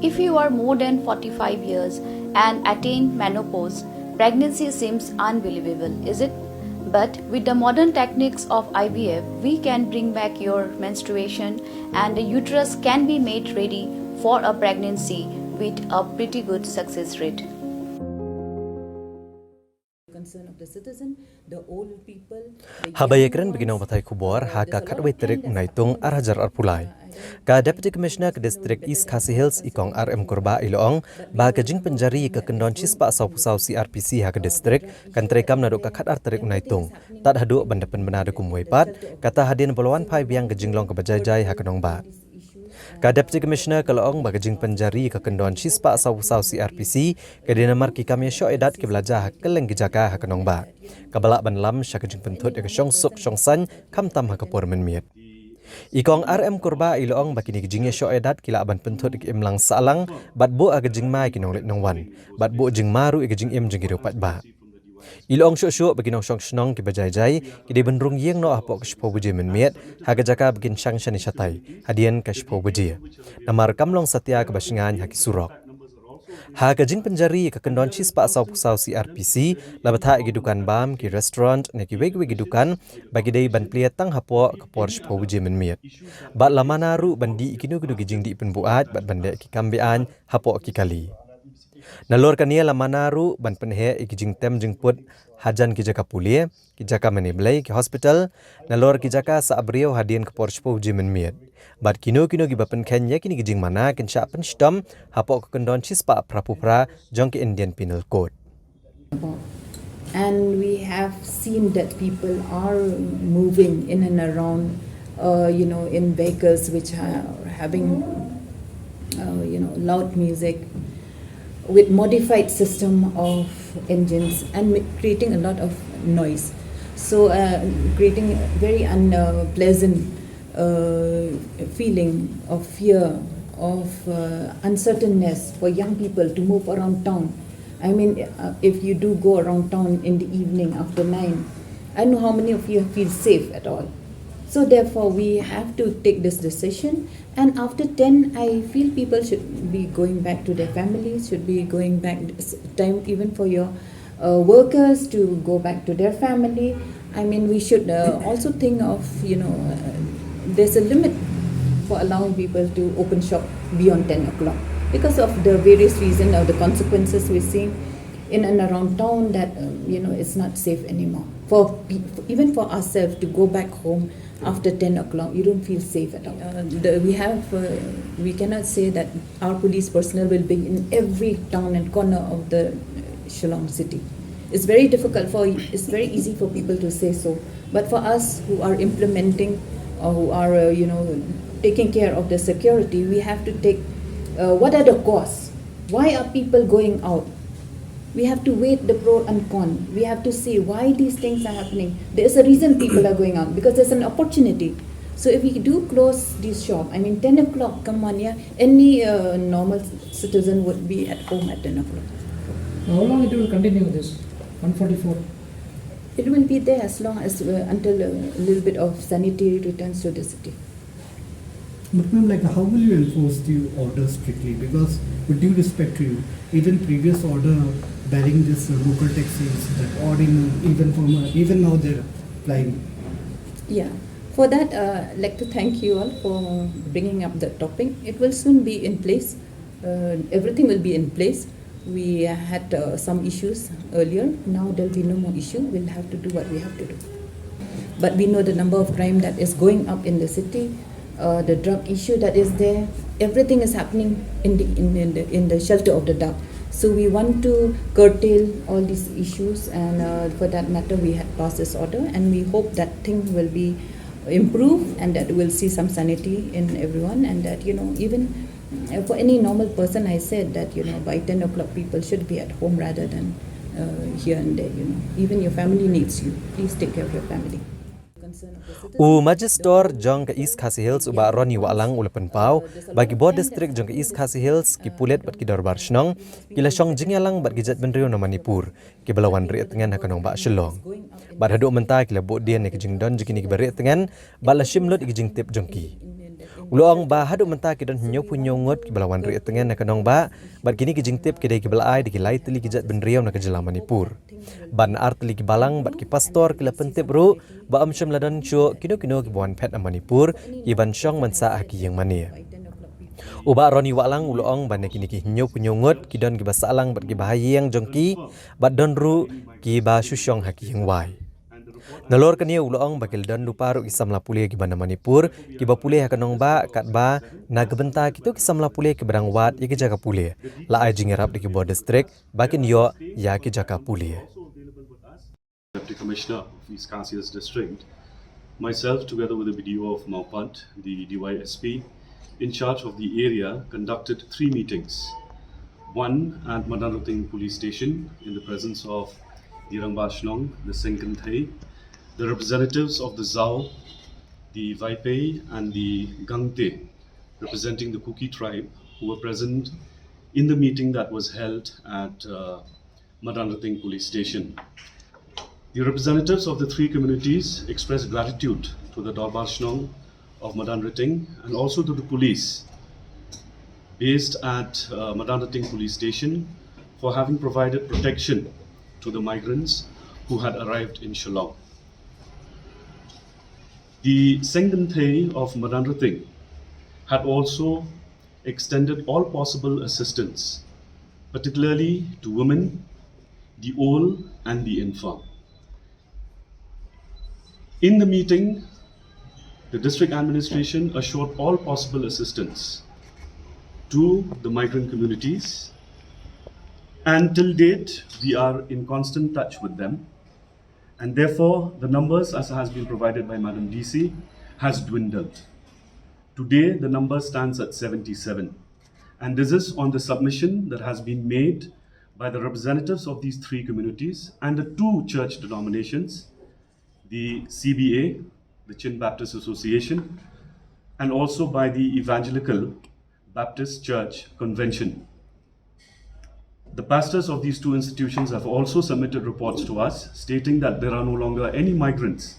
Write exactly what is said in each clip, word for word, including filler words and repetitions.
If you are more than forty-five years and attain menopause, pregnancy seems unbelievable, is it? But with the modern techniques of I V F, we can bring back your menstruation and the uterus can be made ready for a pregnancy with a pretty good success rate. Haba ïakren bad ki nongpathai khubor ha ka khatwei tarik u Naitung ar hajar arphew lai, ka Deputy Commissioner ka District East Khasi Hills i Kong R M Kurbah i la ong ba ka jingpynjari ka kyndon shispah sawphew saw C R P C ha ka district kan treikam naduh ka khatar tarik u Naitung tad haduh ban da pynbna da kumwei pat, kata hadien ba la wan phai biang ka jinglong kaba jai jai ha ka nongbah. Ka Deputy Commissioner ka la ong ba ka jingpynjari ka kyndon shispah sawphew saw C R P C ka dei namar ki kam ïashoh ïadat kiba la jia ha kylleng ki jaka ha ka nongbah, kaba lah ban lam sha ka jingpynthut ïa ka shongsuk shongsaiñ khamtam ha ka por mynmiet. I Kong R M Kurbah i la ong ba kine ki jingïashoh ïadat ki lah ban pynthut ïa ka imlang sahlang bad buh ïa ka jingma ïa ki nongleit nongwan bad buh jingma ruh ïa ka jingim jong ki riew paidbah. I la ong shuh shuh ba ki nongshong shnong kiba jai jai ki dei ban rung ïeng noh hapoh ka shiphew baje mynmiet ha ka jaka ba kin shang shane shatai hadien ka shiphew baje, namar kam long satia kaba shngaiñ ha ki surok. Ha ka jingpynjari ka kyndon shispah sawphew saw C R P C la bthah ïa ki dukan bam, ki restaurant ne kiwei kiwei ki dukan ba ki dei ban plie tang hapoh ka por shiphew baje mynmiet. Bad la mana ruh ban dih ïa kino kino ki jingdih pynbuaid bad ban leh ki kam be-aiñ hapoh ki kali. Nalor kane la mana ruh ban pynheh ïa ki jingtem jingput hajan ki jaka pule, ki jaka mane blei, ki hospital, nalor ki jaka sah briew hadien ka por shiphew baje mynmiet. Bad kino kino kiba pynkheiñ ïa kine ki jingmana kin shah pynshitom hapoh ka kyndon shispah phraphew phra jong ka Indian Penal Code. And we have seen that people are moving in and around, uh, you know, in vehicles which are having, uh, you know, loud music with modified system of engines and ma- creating a lot of noise. So uh, creating very unpleasant uh, feeling of fear, of uh, uncertainness for young people to move around town. I mean, uh, if you do go around town in the evening after nine, I don't know how many of you feel safe at all. So therefore, we have to take this decision. And after ten, I feel people should be going back to their families, should be going back s- time even for your uh, workers to go back to their family. I mean, we should uh, also think of, you know, uh, there's a limit for allowing people to open shop beyond ten o'clock because of the various reason or the consequences we see in and around town that, um, you know, it's not safe anymore. For pe- even for ourselves to go back home after ten o'clock, you don't feel safe at all. Uh, the, we have, uh, we cannot say that our police personnel will be in every town and corner of the Shillong city. It's very difficult for, it's very easy for people to say so. But for us who are implementing or who are, uh, you know, taking care of the security, we have to take uh, what are the cause? Why are people going out? We have to weigh the pro and con. We have to see why these things are happening. There is a reason people are going out because there's an opportunity. So if we do close this shop, I mean, ten o'clock, come on, yeah, any uh, normal citizen would be at home at ten o'clock. How long it will continue this one forty-four? It will be there as long as uh, until a little bit of sanity returns to the city. But ma'am, like, how will you enforce the order strictly? Because with due respect to you, even previous order banning this uh, local taxis, that ordinance, even from uh, even now they're flying. Yeah. For that, uh, I'd like to thank you all for bringing up the topic. It will soon be in place. Uh, everything will be in place. We had uh, some issues earlier. Now there'll be no more issue. We'll have to do what we have to do. But we know the number of crime that is going up in the city, uh, the drug issue that is there. Everything is happening in the in, in the in the shelter of the dark. So we want to curtail all these issues, and uh, for that matter, we had passed this order, and we hope that thing will be improved, and that we'll see some sanity in everyone, and that, you know, even uh, for any normal person, I said that, you know, by ten o'clock, people should be at home rather than uh, here and there. You know, even your family needs you. Please take care of your family. U Majistor jong ka East Khasi Hills u Bah Ronnie Wahlang u la pynpaw ba ki bor district jong ka East Khasi Hills, ki pulit bad ki dorbar shnong ki la shong jingïalang bad ki jaitbynriew na Manipur kiba la wan rieh tngen ha ka nongbah Shillong. Bad haduh mynta ki la buh dien ïa ka jingdon jong kine kiba rieh tngen bad la shim lut ïa ka jingtip jong ki. U la ong ba haduh mynta ki don hynñiewphew hynñiew ngut kiba la wan rieh tngen na ka nongbah, bad kine ki jingtip ki dei kiba la ai da ki lai tylli ki jaitbynriew na ka jylla Manipur. Bad ar tylli ki balang bad ki pastor ki la pyntip ruh ba ym shym la don shuh kino kino kiba wan phet na Manipur ki ban shong ban sah ha ki ïing mane. U Bah Ronnie Wahlang u la ong ba na kine ki hynñiewphew hynñiew ngut ki don kiba sahlang bad kiba ha ïing jong ki, bad don ruh kiba shu shong ha ki ïing wai. Nalor kane u la ong ba ki la don lypa ruh ki samla pule kiba na Manipur kiba pule ha ka nongbah, katba na ka bynta kito ki samla pule kiba dang wad ïa ki jaka pule, la ai jingïarap da ki bor district ba kin ïoh ïa ki jaka pule. Deputy Commissioner of East Khasi Hills District, myself, together with the B D O of Mawpant, the D Y S P in charge of the area, conducted three meetings. One at Madanrting Police Station in the presence of the Rangbah Shnong, the Seng Kynthei, the representatives of the Zau, the Vaiphei, and the Gangte, representing the Kuki tribe, who were present in the meeting that was held at uh, Madanrting Police Station. The representatives of the three communities expressed gratitude to the Dorbar Shnong of Madanrting and also to the police based at uh, Madanrting Police Station for having provided protection to the migrants who had arrived in Shillong. The Seng Kynthei of Madanrting had also extended all possible assistance, particularly to women, the old, and the infirm. In the meeting, the district administration assured all possible assistance to the migrant communities, and till date, we are in constant touch with them, and therefore the numbers, as has been provided by Madam D C, has dwindled. Today, the number stands at seventy-seven, and this is on the submission that has been made by the representatives of these three communities and the two church denominations, the C B A, the Chin Baptist Association, and also by the Evangelical Baptist Church Convention. The pastors of these two institutions have also submitted reports to us stating that there are no longer any migrants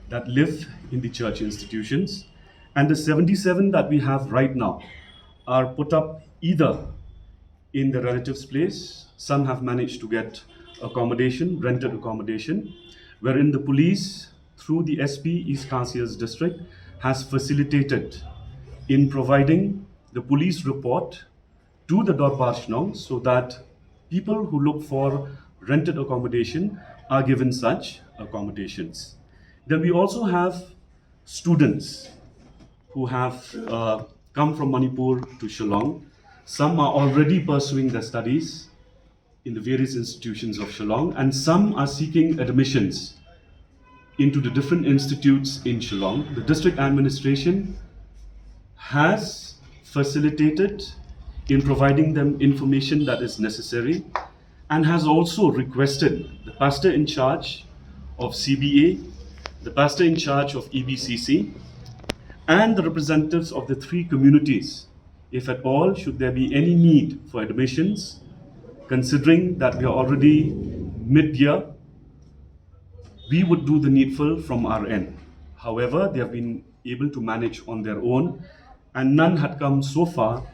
that live in the church institutions, and the seventy-seven that we have right now are put up either in the relatives' place. Some have managed to get accommodation, rented accommodation, wherein the police, through the S P East Khasi Hills District, has facilitated in providing the police report to the Dorbar Shnong so that people who look for rented accommodation are given such accommodations. Then we also have students who have uh, come from Manipur to Shillong. Some are already pursuing their studies in the various institutions of Shillong, and some are seeking admissions into the different institutes in Shillong. The district administration has facilitated in providing them information that is necessary and has also requested the pastor in charge of C B A, the pastor in charge of E B C C, and the representatives of the three communities, if at all, should there be any need for admissions, considering that we are already mid-year, we would do the needful from our end. However, they have been able to manage on their own, and none had come so far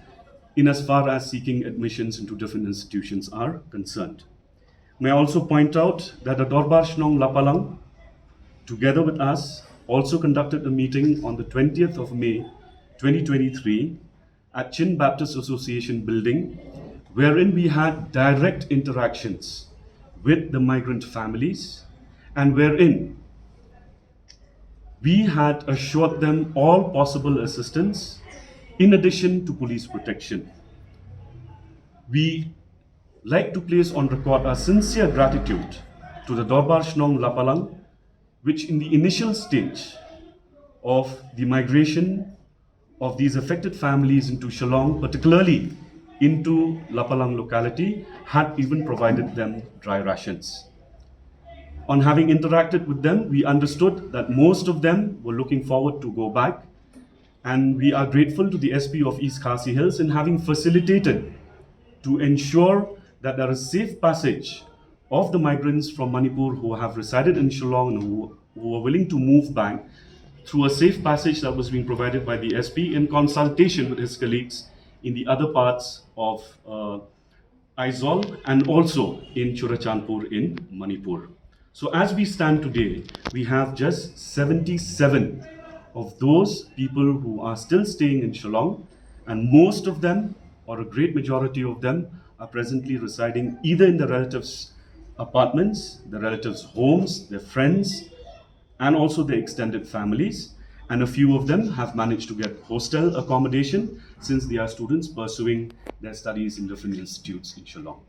in as far as seeking admissions into different institutions are concerned. May I also point out that the Dorbar Shnong Lapalang, together with us, also conducted a meeting on the twentieth of May twenty twenty-three at Chin Baptist Association building, wherein we had direct interactions with the migrant families and wherein we had assured them all possible assistance in addition to police protection. We like to place on record our sincere gratitude to the Dorbar Shnong Lapalang, which in the initial stage of the migration of these affected families into Shillong, particularly into Lapalang locality, had even provided them dry rations. On having interacted with them, we understood that most of them were looking forward to go back, and we are grateful to the S P of East Khasi Hills in having facilitated to ensure that there is safe passage of the migrants from Manipur who have resided in Shillong and who, who are willing to move back through a safe passage that was being provided by the S P in consultation with his colleagues in the other parts of uh, Aizawl and also in Churachandpur in Manipur. So as we stand today, we have just seventy-seven of those people who are still staying in Shillong, and most of them, or a great majority of them, are presently residing either in the relatives' apartments, the relatives' homes, their friends, and also their extended families. And a few of them have managed to get hostel accommodation since they are students pursuing their studies in different institutes in Shillong.